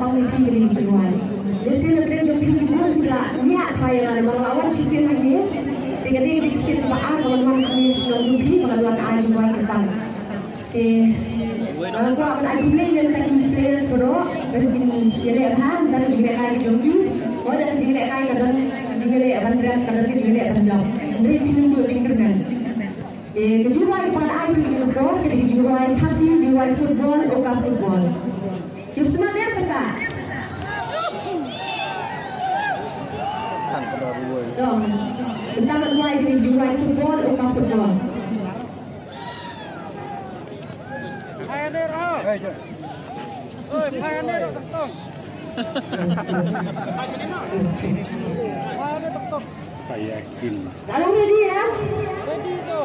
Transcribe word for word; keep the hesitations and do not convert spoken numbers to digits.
Ong ïa phi kane ka jingrwai. Lehse na pdeng jong phi ki bun ki la ngiah tharai ïa nga namar nga la wan shisien hangne. Te kane ka dei ka sien ba ar ka ban wan hangne sha shnong jong phi, ka ban wan ai jingrwai kyrpang. Te nga kwah ban ai khublei ïa kita ki players baroh, ba kin ïaleh bha, nangta ka jinglehkai ka jong ki. Wat la ka jinglehkai ka don, ka jingleh ban rep, ka don ka jingleh ban jop. Hynrei phin ym duh jingkyrmen. Te ka jingrwai kaba ngan ai ha kane ka por ka dei ka jingrwai Khasi, jingrwai football, o ka football. Ki sngewsih bynta. Tang ka dah ruai. Tang. Bynta ban rwai ka dei ka jingrwai football, o ka football. Pioneer ah. Oi, pioneer ah, tong. Pioneer tong. Saya yakin. Lalu ready ya? Ready tu.